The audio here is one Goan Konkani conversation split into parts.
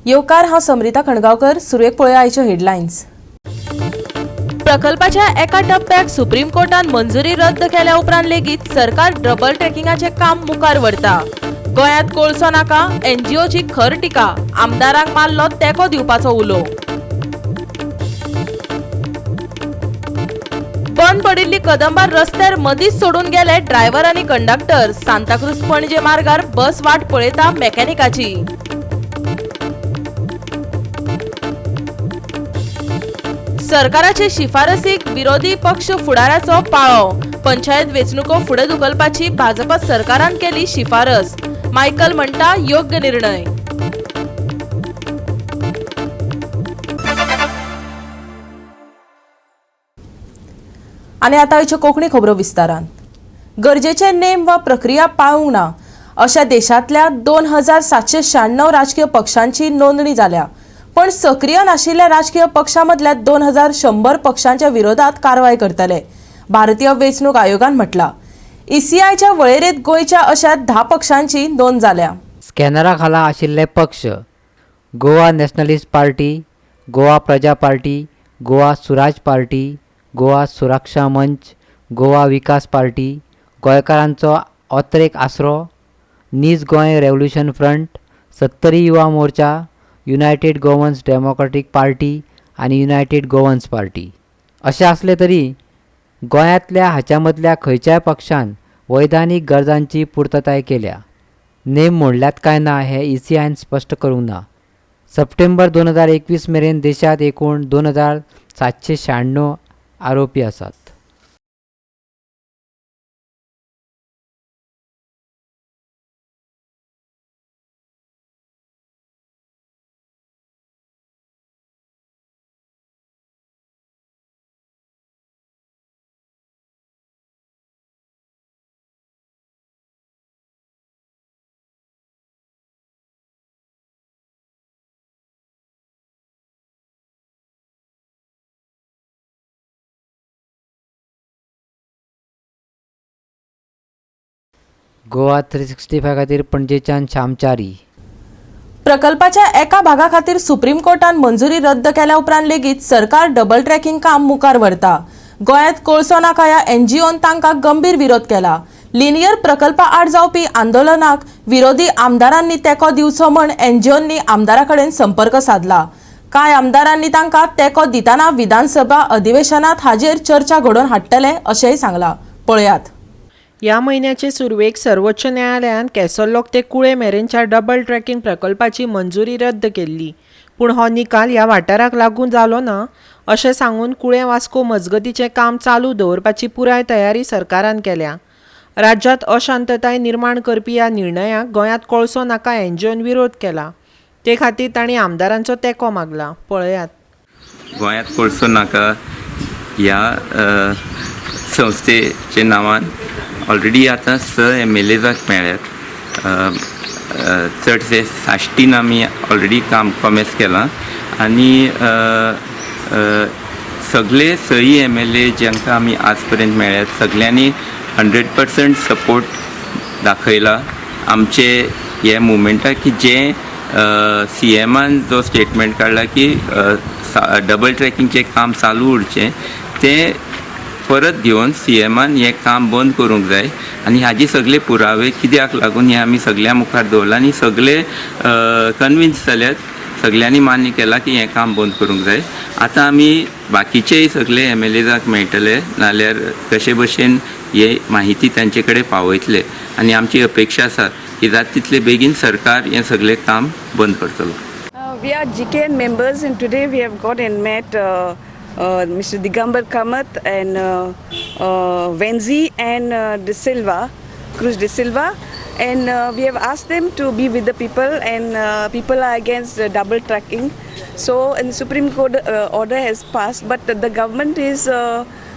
येवकार, हांव समरिता खणगांवकर. सुरवेक पळोवया आयच्यो हेडलायन्स. प्रकल्पाच्या एका टप्प्याक सुप्रीम कोर्टान मंजुरी रद्द केल्या उपरांत लेगीत सरकार डबल ट्रॅकिंगाचें काम मुखार व्हरता. गोंयांत कोळसो नाका, एनजीओची खर टिका. आमदारांक मारलो तेंको दिवपाचो उलो. बंद पडिल्ली कदंबा रस्त्यार मदींच सोडून गेले ड्रायव्हर आनी कंडक्टर. सांताक्रूज पणजे मार्गार बस वाट पळयता मेकॅनिकाची. सरकाराचे शिफारसीक विरोधी पक्ष फुडाऱ्याचो पाळो. पंचायत वेंचणुको फुडें धुकलपाची भाजपा सरकारान केली शिफारस. मायकल म्हणटा योग्य निर्णय. आनी आतां आयच्यो कोंकणी खबरो विस्तारान. गरजेचे नेम वा प्रक्रिया पाळूंक ना अशा देशांतल्या 2796 राजकीय पक्षांची नोंदणी जाल्या, पण सक्रीय नाशिल्ल्या राजकीय पक्षां मदल्या 2100 पक्षांच्या विरोधात कारवाय करतले, भारतीय वेंचणूक आयोगान म्हटलां. ईसीआयच्या वळेरेंत गोंयच्या अशा 10 पक्षांची नोंद जाल्या. स्कॅनरा खाला आशिल्ले पक्ष: गोवा नॅशनलिस्ट पार्टी, गोवा प्रजा पार्टी, गोवा सुराज पार्टी, गोवा सुरक्षा मंच, गोवा विकास पार्टी, गोंयकारांचो ओत्रेक आसरो, नीज Goa revolution front, Sattari Yuva Morcha, United Goans democratic party आनी युनायटेड गोवन्स पार्टी. अशें आसलें तरी गोंयांतल्या हाच्या मदल्या खंयच्याय पक्षान वैधानीक गरजांची पुर्तताय केल्या, नेम मोडल्यात काय ना हें ईसीआयन स्पश्ट करूंक ना. सप्टेंबर 2021 मेरेन देशांत एकूण 2796 आरोपी आसात. गोवा 365 खातीर पणजेच्यान श्यामचारी. प्रकल्पाच्या एका भागा खातीर सुप्रीम कोर्टान मंजुरी रद्द केल्या उपरांत लेगीत सरकार डबल ट्रॅकिंग काम मुखार व्हरता. गोंयांत कोळसो नाका ह्या एनजीओन तांकां गंभीर विरोध केला. लिनियर प्रकल्पा आड जावपी आंदोलनाक विरोधी आमदारांनी तेंको दिवचो म्हण एनजीओंनी आमदारा कडेन संपर्क सादला. कांय आमदारांनी तांकां तेंको दितना विधानसभा अधिवेशनात हाजेर चर्चा घडोवन हाडटले अशेंय सांगलां. पळयात. ह्या म्हयन्याचे सुरवेक सर्वोच्च न्यायालयान कॅसलॉक ते कुळे मेरेनच्या डबल ट्रॅकिंग प्रकल्पाची मंजुरी रद्द केल्ली. पूण हो निकाल ह्या वाठाराक लागू जालो ना अशें सांगून कुळे वास्को मजगतीचें काम चालू दवरपाची पुराय तयारी सरकारान केल्या. राज्यांत अशांतताय निर्माण करपी ह्या निर्णयाक गोंयांत कोळसो नाका एनजीओन विरोध केला. ते खातीर तांणी आमदारांचो तेंको मागला. पळयात. गोंयांत कोळसो नाका ह्या संस्थेच्या नांवान ऑलरेडी आतां 6 एमएलएजाक मेळ्ळ्यात. चडशे साश्टीन आमी ऑलरेडी काम कॉमेस केलां आनी सगळे 6 एमएलए जांकां आमी आज पर्यंत मेळ्ळ्यात सगळ्यांनी 100% सपोर्ट दाखयला आमचे हे मुवमेंटाक, की जें सीएमान जो स्टेटमेंट काडला की डबल ट्रॅकिंगचें काम चालू उरचें तें परत घेवन सीएमान हें काम बंद करूंक जाय आनी हाजी सगळे पुरावे कित्याक लागून हें आमी सगळ्यां मुखार दवरलां आनी सगळे कन्विन्स जाल्यात, सगळ्यांनी मान्य केलां की हें काम बंद करूंक जाय. आतां आमी बाकीचेय सगळे एमएलएजाक मेळटले नाल्यार कशे भशेन हे माहिती तांचे कडेन पावयतले आनी आमची अपेक्षा आसा की जाता तितले बेगीन सरकार हें सगळें काम बंद करतलो. We are GKN members and today we have got and met Mr. Digambar Kamath and Venzi and De Silva, Cruz De Silva, and we have asked them to be with the people, and people are against double tracking. So, and the Supreme Court order has passed, but the government is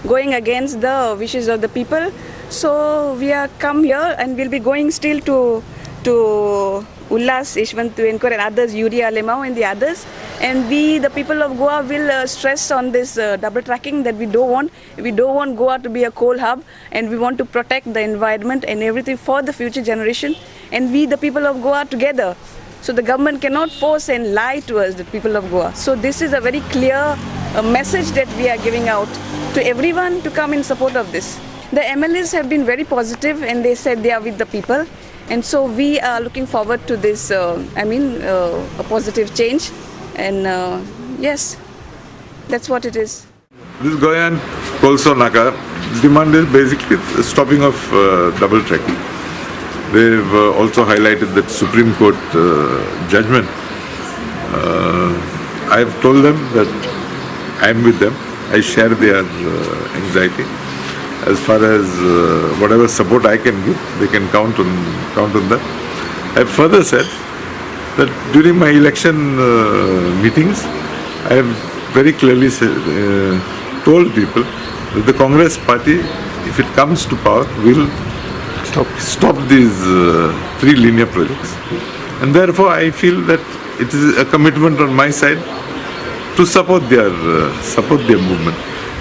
going against the wishes of the people. So we are come here and we'll be going still to Ullas, Yashwant Tuyenkar and others, Yuri Alemao and the others. And we, the people of Goa, will stress on this double tracking that we don't want. We don't want Goa to be a coal hub, and we want to protect the environment and everything for the future generation. And we, the people of Goa, together So the government cannot force and lie to us, the people of Goa. So this is a very clear message that we are giving out to everyone to come in support of this. The MLAs have been very positive and they said they are with the people. And so we are looking forward to this, a positive change. And yes, that's what it is. This Goa Kolso Naka demand is basically the stopping of double tracking. They've also highlighted that Supreme Court judgment. I've told them that I'm with them. I share their anxiety. As far as whatever support I can give, they can count on that. I've further said that during my election meetings, I have very clearly told people that the Congress party, if it comes to power, will stop these three linear projects. And therefore, I feel that it is a commitment on my side to support their movement.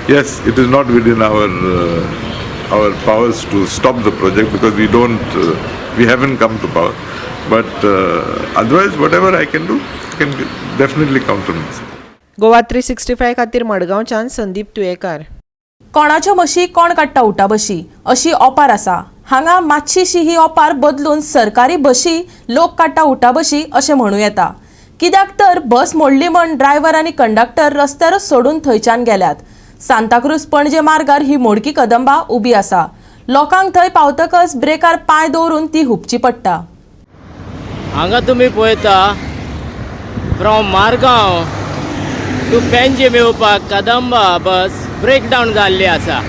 Yes, it is not within our powers to stop the project because we haven't come to power. But otherwise, whatever I can do, I can definitely count on myself. Goa 365 खातीर मडगांवच्यान संदीप तुयेकार. कोणाच्यो म्हशी कोण काडटा उटा बशी अशी ओपार आसा. हांगा मातशीशी ही ओपार बदलून सरकारी बशी लोक काडटा उटा बशी अशें म्हणूं येता. कित्याक तर बस मोडली म्हण ड्रायव्हर आनी कंडक्टर रस्त्यारूच सोडून थंयच्यान गेल्यात. सांताक्रूज पणजे मार्गार ही मोडकी कदंबा उबी आसा. लोकांक थंय पावतकच ब्रेकार पांय दवरून ती हुपची पडटा. हांगा तुमी पळयता फ्रॉम मारगांव टू पेंजीम येवपाक कदंबा बस ब्रेकडावन जाल्ली आसा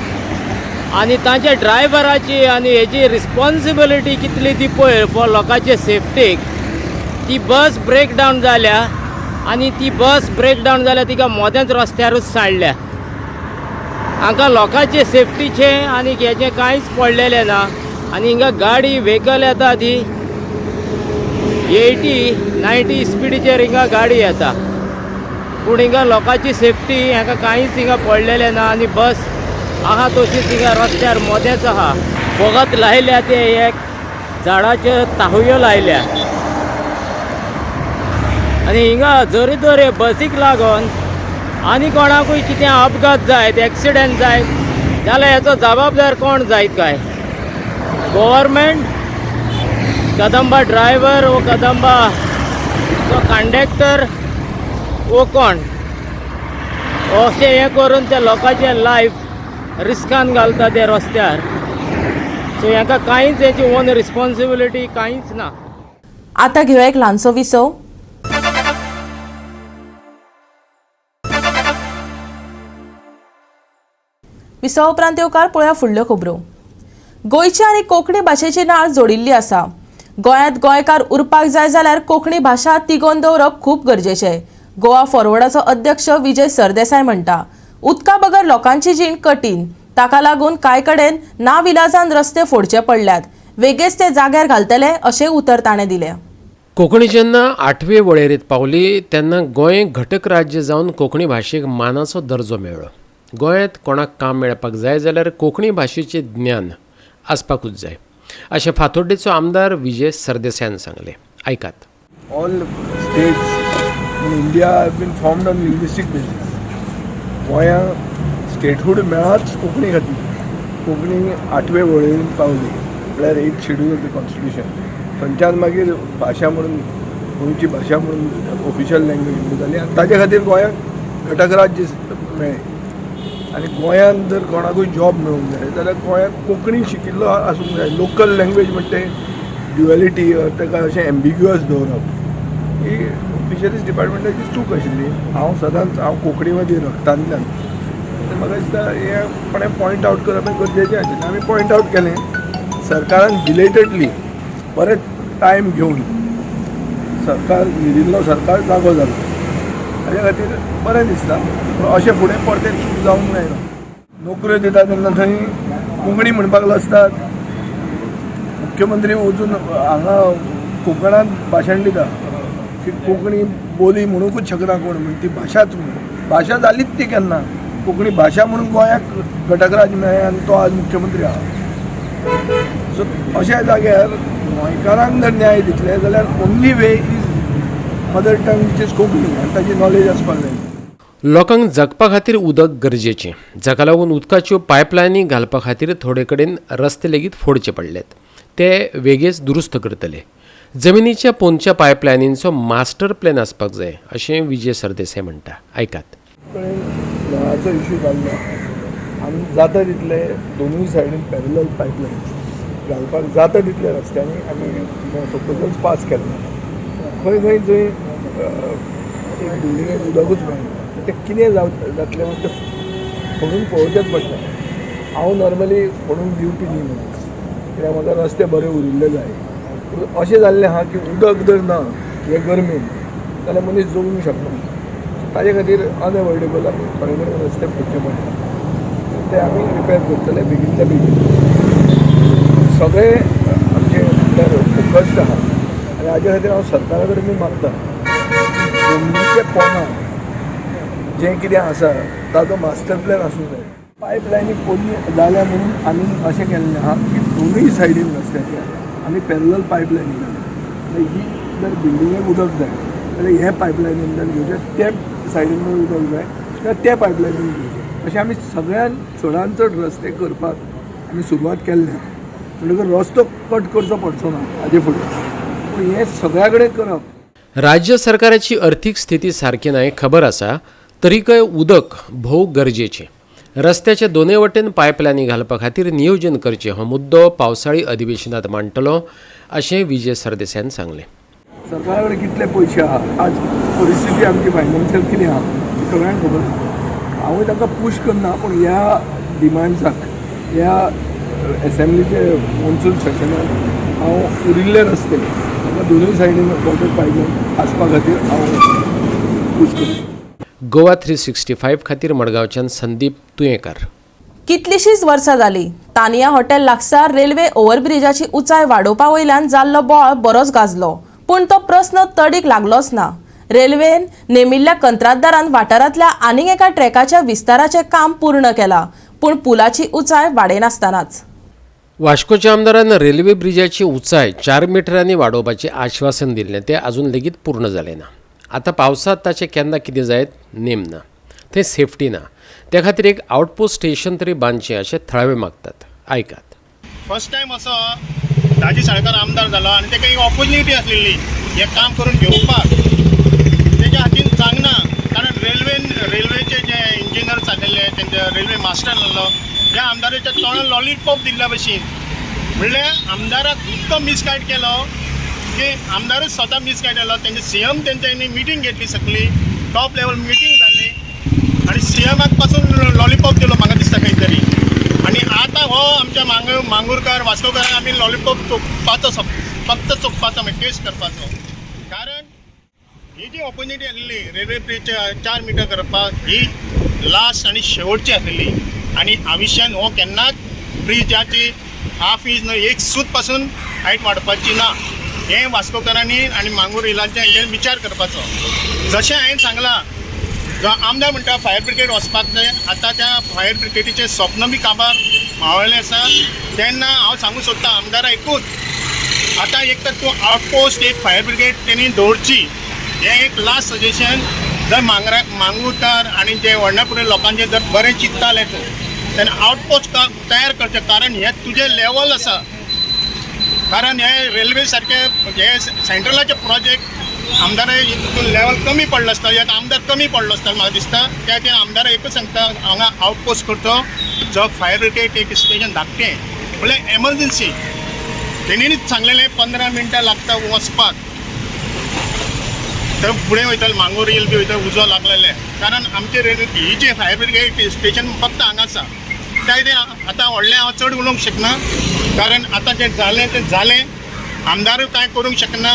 आनी तांच्या ड्रायव्हराची आनी हेजी रिस्पॉन्सिबिलिटी कितली ती पळय फॉर लोकांचे सेफ्टीक. ती बस ब्रेकडावन जाल्या आनी ती बस ब्रेकडावन जाल्या तिका मोदेंच रस्त्यारूच सांडल्या. हांगा लोकांचे सेफ्टीचें आनी हेजें कांयच पडलेलें ना. आनी हिंगा गाडी व्हेकल येता ती 80-90 स्पिडीचेर हिंगा गाडी येता, पूण हिंगा लोकांची सेफ्टी हांकां कांयच हिंगा पडलेलें ना. आनी बस आहा तशीच हिंगा रस्त्यार मोदेंच आहा. फकत लायल्या ते एक झाडाच्यो ताहुयो लायल्या. आनी हिंगा जरी तर बसीक लागून आनी कोणाकूय कितें अपघात जायत, एक्सिडेंट जायत जाल्यार हेचो जबाबदार कोण जायत काय? गव्हर्मेंट, कदंबा ड्रायव्हर वो कदंबा तो कंडक्टर वो कोण? अशें हें करून त्या लोकांचें लायफ रिस्कान घालता ते रस्त्यार. सो हेका कांयच हेची ओन रिस्पॉन्सिबिलिटी कांयच ना. आतां घेवया एक ल्हानसो विसव. विसवा उपरांत येवकार पळोवया फुडल्यो खबरो. गोंयची आनी कोंकणी भाशेची नाळ जोडिल्ली आसा. गोंयांत गोंयकार उरपाक जाय जाल्यार कोंकणी भाशा तिगोवन दवरप खूब गरजेचें. गोवा फॉरवर्डाचो अध्यक्ष विजय सरदेसाय म्हणटा, उदका बगर लोकांची जीण कठीण, ताका लागून कांय कडेन नाविलाजान रस्ते फोडचे पडल्यात. वेगेच ते जाग्यार घालतले अशें उतर ताणें दिलें. कोंकणी जेन्ना आठवे वळेरेंत पावली तेन्ना गोंय घटक राज्य जावन कोंकणी भाशेक मानाचो दर्जो मेळ्ळो. गोंयांत कोणाक काम मेळपाक जाय जाल्यार कोंकणी भाशेचें ज्ञान आसपाकूच जाय अशें फातोड्डेचो आमदार विजय सरदेसायान सांगलें. आयकात. All states in India have been formed on linguistic basis. गोंयांत स्टेटहूड मेळाच कोंकणी खातीर. कोंकणी आठवे वळेरेंत पावली म्हळ्यार 8th schedule of the constitution. थंयच्यान मागीर भाशा म्हणून गोंयची भाशा म्हणून ऑफिशियल लँग्वेज म्हणून जाली आनी ताजे खातीर गोंयांक घटक राज्य मेळ्ळें. आनी गोंयांत जर कोणाकूय जॉब मेळूंक जाय जाल्यार गोंयांत कोंकणी शिकिल्लो आसूंक जाय. लोकल लँग्वेज म्हणटा तें ड्युएलिटी ताका अशें एम्बिग्युअस दवरप ही फिशरीज डिपार्टमेंटाची चूक आशिल्ली. हांव सदांच हांव कोंकणीवादी रक्तांतल्यान, म्हाका दिसता हें कोणें पॉयंट आवट करप हें गरजेचें आशिल्लें. आमी पॉयंट आवट केलें. सरकारान बिलेटेडली बरें टायम घेवन सरकार न्हिदिल्लो सरकार जागो जालो. ताजे खातीर बरें दिसता. पूण अशें फुडें परतें चूक जावंक जायना. नोकऱ्यो दिता तेन्ना थंय कोंकणी म्हणपाक लजतात. मुख्यमंत्री वचून हांगा कोंकणांत भाशण दिता की कोंकणी बोली म्हणूंकूच शकना कोण, म्हण ती भाशाच म्हणून. भाशा जालीच ती केन्ना? कोंकणी भाशा म्हणून गोंयाक घटक राज्य मेळ्ळें आनी तो आज मुख्यमंत्री आहा. सो अशा जाग्यार गोंयकारांक जर न्याय दितले जाल्यार only way is mother tongue which is Konkani आनी ताची नॉलेज आसपाक जाय. लोकांक जगपा खातीर उदक गरजेचें, जाका लागून उदकाच्यो पायपलायनी घालपा खातीर थोडे कडेन रस्ते लेगीत फोडचे पडल्यात, ते वेगेच दुरुस्त करतले. जमिनीच्या पोंदच्या पायपलायनींचो मास्टर प्लॅन आसपाक जाय अशें विजय सरदेसाय म्हणटा. आयकात. नळाचो इशू जाल्लो आमी जाता तितले दोनूय सायडीन पॅरलल पायपलायन्स घालपाक जाता तितल्या रस्त्यांनी आमी प्रपोजल्स पास केल्ले. खंय खंय जंय एक बिल्डिंगेक उदकूच मेळना तें कितें जातलें म्हणून तें फोडून पळोवचेंच पडटा. हांव नॉर्मली फोडून दिवपी न्ही मनीस, कित्याक म्हाका रस्ते बरे उरिल्ले जाय. पूण अशें जाल्लें आहा की उदक जर ना हे गरमेन जाल्यार मनीस जगूंक शकना. ताजे खातीर अनएवॉयडेबल आमी थोडे कडेन रस्ते फोडचे पडटा, ते आमी रिपेर करतले बेगीनच्या बेगीन. सगळे आमचे म्हणल्यार फोकस्ड आहा आनी हाजे खातीर हांव सरकारा कडेन बी मागता जमनीचे पोना जें कितें आसा ताजो मास्टर प्लॅन आसूंक जाय. पायपलायनी पोरणी जाल्या म्हणून आमी अशें केल्लें आहा की दोनूय सायडीन रस्त्याचे आमी पॅरलल पायपलायनी घाल्या. ही जर बिल्डिंगेक उदक जाय जाल्यार हे पायपलायनींतल्यान घेवचें, ते सायडीन जर उदक जाय जाल्यार ते पायपलायनीन घेवचें. अशें आमी सगळ्यान चडान चड रस्ते करपाक आमी सुरवात केल्ले. म्हणटकच रस्तो कट करचो पडचो ना हाजे फुडें, पूण हें सगळ्या कडेन करप. राज्य सरकाराची अर्थीक स्थिती सारकी ना हें खबर आसा, तरीकय उदक भोव गरजेचें. रस्त्याच्या दोनूय वटेन पायपलायनी घालपा खातीर नियोजन करचें हो मुद्दो पावसाळी अधिवेशनात मांडटलो अशें विजय सरदेसायान सांगलें. सरकारा कडेन कितले पयशे आहा, आज परिस्थिती आमची फायनान्शियल कितें आहा ती सगळ्यांक खबर आहा. हांवूय तांकां पूश करना, पूण ह्या डिमांड्साक ह्या एसेंब्लीचे मॉन्सून सेशनाक हांव उरिल्ले रस्ते तांकां दोनूय सायडीन वॉटर पायपलायन आसपा खातीर हांव पूश करता. गोवा 365 खातीर मडगांवच्यान संदीप तुयेंकार. कितलीशीच वर्सां जाली तानिया हॉटेल लागसार रेल्वे ओव्हरब्रिजाची उंचाय वाडोवपा वयल्यान जाल्लो बोवाळ बरोच गाजलो, पूण तो प्रस्न तडीक लागलोच ना. रेल्वेन नेमिल्ल्या कंत्राटदारान वाठारांतल्या आनीक एका ट्रॅकाच्या विस्ताराचें काम पूर्ण केलां, पूण पुलाची उंचाय वाडयनासतनाच. वास्कोच्या आमदारान रेल्वे ब्रिजाची उंचाय 4 मिटरांनी वाडोवपाचें आश्वासन दिल्लें, तें अजून लेगीत पूर्ण जालें ना. आतां पावसांत ताचें केन्ना कितें जायत नेम ना, थंय सेफ्टी ना, त्या खातीर एक आउटपोस्ट स्टेशन तरी बांदचें अशें थळावे मागतात. आयकात. फर्स्ट टायम असो दाजी साळकार आमदार जालो आनी ताका एक ऑपॉर्च्युनिटी आसलेली हें काम करून घेवपाक, तेच्या हातीन जावंक ना. कारण रेल्वेचे जे इंजिनियर आसलेले, तेंचे रेल्वे मास्टर आसलो, त्या आमदाराच्या तोंडार लॉलीपॉप दिल्ल्या भशेन. म्हणल्यार आमदाराक इतको मिसगायड केलो की आमदारूच स्वता मिसगायड जालो. तेंचे सीएम तेंच्यांनी मिटींग घेतली, सगळी टॉप लेवल मिटींग जाली आनी सीएमाक पासून लॉलीपॉप दिलो म्हाका दिसता खंय तरी. आनी आतां हो आमच्या मांगुरकार वास्कोकारांक आमी लॉलीपॉप चोखपाचो, फक्त चोखपाचो, मागीर टेस्ट करपाचो. कारण ही जी ऑपॉर्च्युनिटी आसलेली रेल्वे ब्रिज 4 मिटर करपाक, ही लास्ट आनी शेवटची आसलेली आनी आयुश्यान हो केन्नाच ब्रिजाची हाफ इंच न्हय एक सूत पासून हायट वाडपाची ना, हें वास्कोकारांनी आनी मांगूर हिलांच्या हेजेर विचार करपाचो. जशें हांवें सांगलां, जो आमदार म्हणटा फायर ब्रिगेड वचपाक जाय, आतां त्या फायर ब्रिगेडीचें स्वप्न बी काबार मावळ्ळें आसा. तेन्ना हांव सांगूंक सोदतां आमदारा एकूच, आतां एक तर तूं आउटपोस्ट एक फायर ब्रिगेड तेणी दवरची, हें एक लास्ट सजेशन. जर मांगुरकार आनी जे वर्णापुरी लोकांचें जर बरें चिंततालें तूं, तेन्ना आउटपोस्ट तयार करचें. कारण हें तुजें लेवल आसा, कारण हे रेल्वे सारके हे सेंट्रलाचे प्रोजेक्ट आमदारा हितून लेवल कमी पडलो आसता, ह्या आमदार कमी पडलो आसता म्हाका दिसता. त्या खातीर आमदारा एकूच सांगता, हांगा आउटपोस्ट करचो, जो फायर ब्रिगेड एक स्टेशन धाकटें, म्हणल्यार एमर्जन्सी. तेणीच सांगलेलें 15 मिनटां लागता वचपाक, तर फुडें वयतले मांगूर हिल बी वयता उजो लागलेले. कारण आमचे रेल्वे ही जी फायर ब्रिगेड स्टेशन फक्त हांगा आसा. त्या खातीर आतां व्हडलें हांव चड उलोवंक शकना, कारण आतां जें जालें तें जालें. आमदारूय कांय करूंक शकना,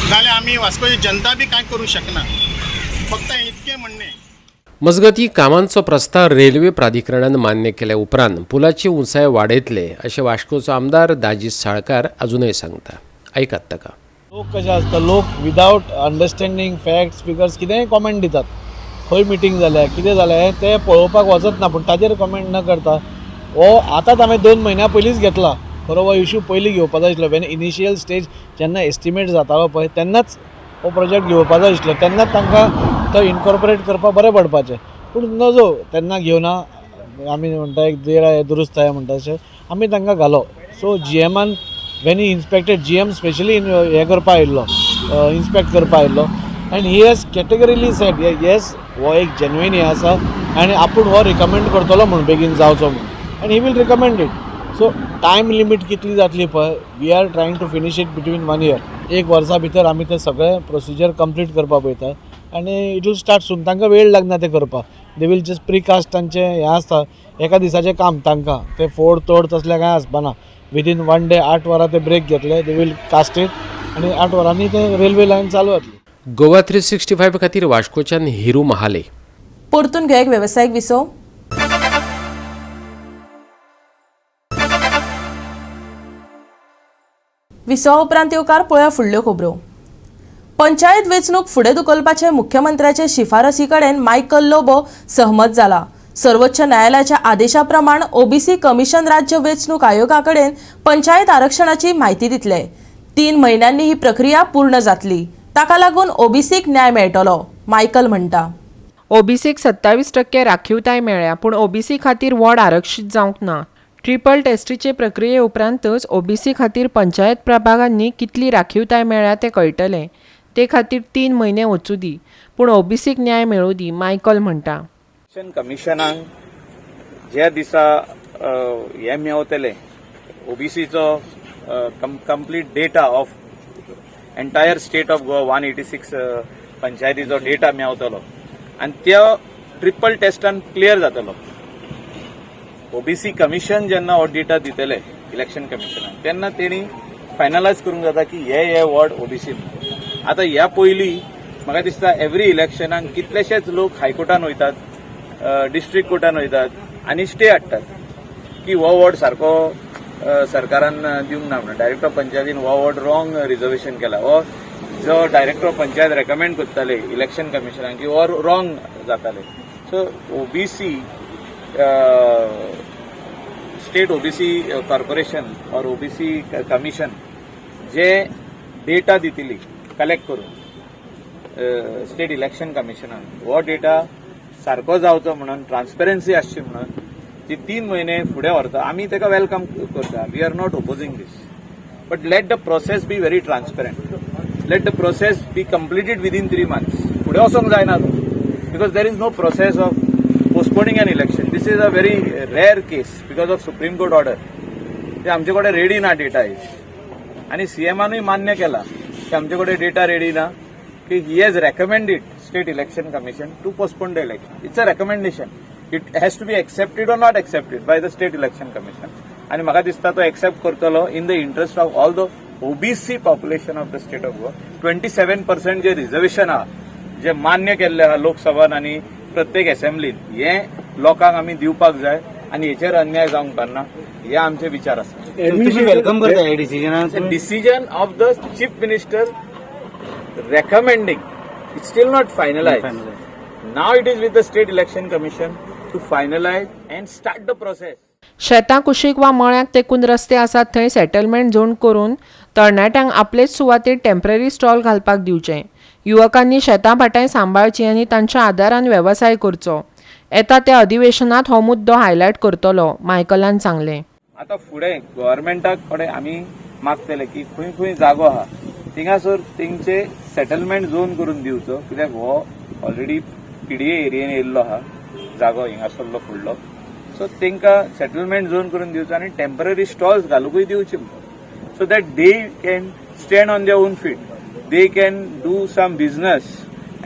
जाल्यार आमी वास्कोची जनता बी कांय करूंक शकना, फक्त इतकें म्हणणें. मजगतीं, कामांचो प्रस्ताव रेल्वे प्राधिकरणान मान्य केल्या उपरांत पुलाची उंचाय वाडयतले अशें वास्कोचो आमदार दाजी साळकार अजुनय सांगता. आयकात ताका. लोक कशें आसता, लोक विदावट अंडरस्टँडींग फॅक्ट्स फिगर्स कितेंय कॉमेंट दितात. खंय मिटींग जाल्या, कितें जालें तें पळोवपाक वचत ना, पूण ताजेर कॉमेंट न करता हो आतांच हांवें 2 म्हयन्या पयलींच घेतला. खरो हो इशू पयलीं घेवपा जाय आशिल्लो. वेन इनिशियल स्टेज जेन्ना एस्टिमेट जातालो पळय तेन्नाच हो प्रोजेक्ट घेवपा जाय आशिल्लो, तेन्नाच तांकां तो इनकॉर्पोरेट करपाक बरें पडपाचें. पूण नजो तेन्ना घेवना, आमी म्हणटा एक देर आहे दुरुस्त आहे म्हणटा तशें आमी तांकां घालो. सो जीएमान when he inspected, GM specially हें करपा आयिल्लो, इन्स्पेक्ट करपा आयिल्लो, and he has categorically said yes हो एक जेन्युइन हें आसा आनी आपूण हो रिकमेंड करतलो म्हूण बेगीन जावचो म्हूण, and he will recommend it. So time limit कितली जातली पळय, we are trying to finish it between 1 year. एक वर्सा भितर आमी ते सगळे प्रोसिजर कंप्लीट करपाक पळयता आनी it will start सून. तांकां वेळ लागना तें करपाक, they will just precast तांचें हें आसता, एका दिसाचें काम तांकां, ते फोड तोड तसलें कांय आसपाना. विदीन 1 डे 8 वरां ते ब्रेक घेतले, they will cast it आनी 8 वरांनी ते रेल्वे लायन चालू जातली. गोवा 365 खातीर वास्कोच्यान हिरू महाले. परतून घेया एक वेवसायीक विसव. विसवा उपरांत येवकार पळया फुडल्यो खबरो. पंचायत वेंचणूक फुडें धुकलपाचे मुख्यमंत्र्याचे शिफारसी कडेन मायकल लोबो सहमत जाला. सर्वोच्च न्यायालयाच्या आदेशा प्रमाण ओबीसी कमिशन राज्य वेंचणूक आयोगा कडेन पंचायत आरक्षणाची म्हायती दितले. 3 म्हयन्यांनी ही प्रक्रिया पूर्ण जातली. ताका लागून ओबीसीक न्याय मेळटलो, मायकल म्हणटा. ओबीसीक 27% राखीवताय मेळ्ळ्या, पूण ओबीसी खातीर वॉर्ड आरक्षीत जावंक ना. ट्रिपल टेस्टीचे प्रक्रिये उपरांतच ओबीसी खातीर पंचायत प्रभागांनी कितली राखीवताय मेळ्ळ्या तें कळटलें. ते खातीर 3 म्हयने वचूं दी, पूण ओबीसीक न्याय मेळूं दी, मायकल म्हणटा. इलेक्शन कमिशनाक ज्या दिसा हें मेवतलें ओबीसीचो complete data of entire state of Goa 186 पंचायतीचो data मेवतलो आनी त्या ट्रिपल टेस्टान क्लियर जातलो. ओबीसी कमिशन जेन्ना हो डेटा दितले इलेक्शन कमिशनाक तेन्ना तेणी फायनलायज करूंक जाता की हे हे वॉर्ड ओबीसी. आतां ह्या पयलीं म्हाका दिसता एवरी इलेक्शनाक कितलेशेच लोक हायकोर्टान वयतात, डिस्ट्रिक्ट कोर्टान वयतात आनी स्टे हाडटात की हो वॉर्ड सारको सरकारान दिवंक ना म्हणून. डायरेक्टर ऑफ पंचायतीन हो वॉर्ड रॉंग रिजर्वेशन केला, हो जो डायरेक्टर ऑफ पंचायत रेकमेंड करताले इलेक्शन कमिशनाक की हो रॉंग जाताले. So OBC state OBC corporation or OBC commission J data दितली कलेक्ट करून स्टेट इलेक्शन कमिशनान हो डेटा सारको जावचो म्हणून, ट्रान्सपेरन्सी आसची म्हणून ती 3 म्हयने फुडें व्हरता. आमी ताका welcome करता, we are not opposing this, but let the process be very transparent, let the process be completed within 3 months. फुडें वचोंक जायना तो, because there is no process of postponing an election. This is a very rare case because of Supreme Court order. ते आमचे कडेन रेडी ना डेटा is, आनी सीएमानूय मान्य केला की आमचे कडेन डेटा रेडी ना, की he has recommended state election commission to postpone the election. It's a recommendation, it has to be accepted or not accepted by the state election commission. आनी म्हाका दिसता तो एक्सेप्ट करतलो in the interest of all the OBC population of the state of Goa. 27% J reservation आहा जे मान्य केल्ले आहा लोकसभान आनी प्रत्येक असेंब्लीन, हे लोकांक आमी दिवपाक जाय आनी हेचेर अन्याय जावंक पारना, हे आमचे विचार आसा. Welcome करता हे डिसिजनाक? Decision of the chief minister recommending, it's still not finalise. Now it is with the state election commission to finalise and start the process. शेतां कुशीक वा मळ्याक तेकून रस्ते आसात थंय सेटलमेंट झोन करून तरणाट्यांक आपलेच सुवातेर टेम्पररी स्टॉल घालपाक दिवचें. युवकांनी शेतां भाटांय सांबाळचीं आनी तांच्या आदारान वेवसाय करचो. येता त्या अधिवेशनात हो मुद्दो हायलायट करतलो, मायकलान सांगलें. आतां फुडें गव्हर्मेंटा कडेन आमी मागतले की खंय खंय जागो आहा थिंगासर तेंचे सेटलमेंट झोन करून दिवचो, कित्याक हो ऑलरेडी पीडीए एरियेन येयल्लो आहा जागो हिंगासरलो फुडलो. सो तांकां सेटलमेंट झोन करून दिवचो आनी टेम्पररी स्टॉल्स घालूंकूय दिवचे, so that they can stand on their own feet, they can do some business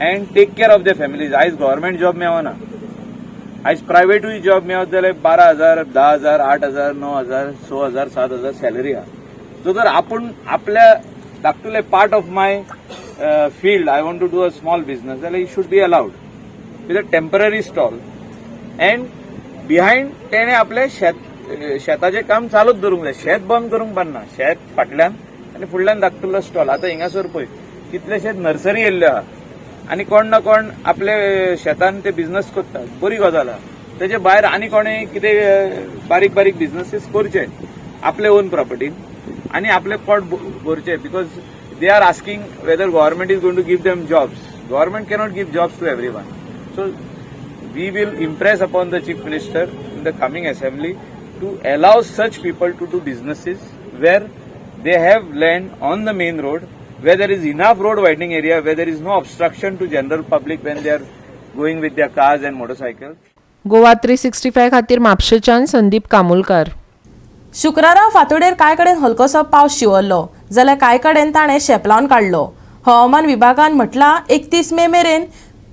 and take care of their families. आयज गव्हर्मेंट जॉब मेळना, आयज प्रायव्हेटूय जॉब मेळत जाल्यार 12,000, 10,000, 8,000, 9,000, 6,000, 7,000 सॅलरी आहा. सो जर आपूण आपल्या धाकटुले part of my field I want to do a small business जाल्यार it should be allowed with a temporary stall and behind तेणे आपले शेताचें काम चालूच दवरूंक जाय. शेत बंद करूंक पारना, शेत फाटल्यान आनी फुडल्यान धाकटुलो स्टॉल. आतां हिंगासर पळय कितलेशेच नर्सरी येयल्ल्यो आहा आनी कोण ना कोण आपले शेतान ते बिझनस करता, बरी गजाल आहा. तेजे भायर आनी कोणें कितें बारीक बारीक बिझनसीस करचे आपले ओन प्रॉपर्टीन आनी आपले पोट भरचे, because They are asking whether government is going to give them jobs. Government cannot give jobs to everyone. So we will impress upon the Chief Minister in the coming assembly to allow such people to do businesses where they have land on the main road, where there is enough road widening area, where there is no obstruction to general public when they are going with their cars and motorcycles. Goa 365 खातीर म्हापशेच्यान संदीप कामुलकार. शुक्रारा फांतोडेर कांय कडेन हलकोसो पावस शिंवरलो जाल्यार कांय कडेन ताणें शेपलावन काडलो. हवामान विभागान म्हटलां, 31 मे मेरेन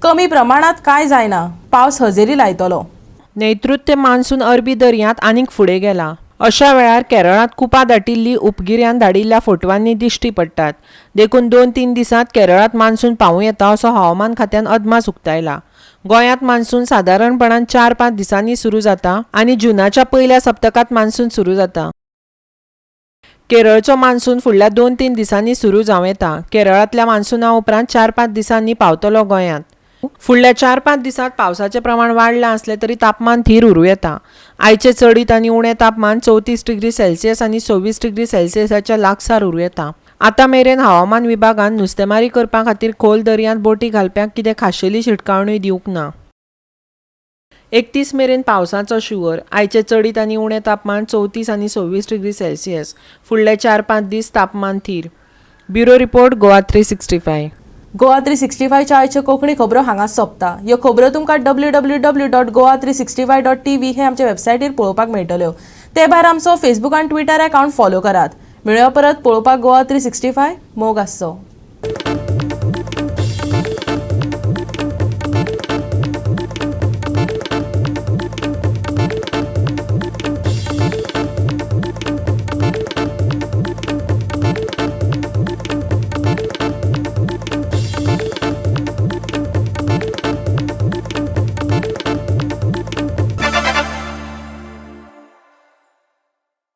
कमी प्रमाणांत कांय जायना पावस हजेरी लायतलो. नैऋत्य मान्सून अरबी दर्यांत आनीक फुडें गेला. अशा वेळार केरळांत कुपां दाटिल्ली उपगिऱ्यान धाडिल्ल्या फोटवांनी दिश्टी पडटात. देखून 2-3 दिसांत केरळांत मान्सून पावूं येता असो हवामान खात्यान अदमास उक्तायला. गोंयांत मान्सून सादारणपणान 4-5 दिसांनी सुरू जाता आनी जुनाच्या पयल्या सप्तकांत मान्सून सुरू जाता. केरळचो मान्सून फुडल्या 2-3 दिसांनी सुरू जावं येता. केरळांतल्या मान्सुना उपरांत 4-5 दिसांनी पावतलो गोंयांत. फुडल्या 4-5 दिसांत पावसाचें प्रमाण वाडलां आसलें तरी तापमान थीर उरूं येता. आयचें चडीत आनी उणें तापमान 34 डिग्री सेल्सियस आनी 26 डिग्री सेल्सियसाच्या लागसार उरूं येता. आतां मेरेन हवामान विभागान नुस्तेमारी करपा खातीर खोल दर्यांत बोटी घालप्यांक कितें खाशेली शिटकावणी दिवंक ना. 31 मेरेन पावसाचो शिंवर. आयचें चडीत आनी उणें तापमान 34 आनी 26 डिग्री सेल्सियस. फुडले 4-5 दीस तापमान थीर. Bureau report, Goa 365. Goa 365च्या आयच्यो कोंकणी खबरो हांगा सोंपता. ह्यो खबरो तुमकां www.goa365.tv हे आमच्या वेबसायटीर पळोवपाक मेळटल्यो. ते भायर आमचो फेसबूक आनी ट्विटर अकावंट फॉलो करात. मेळुया परत पळोवपाक गोवा 365. मोग आसचो.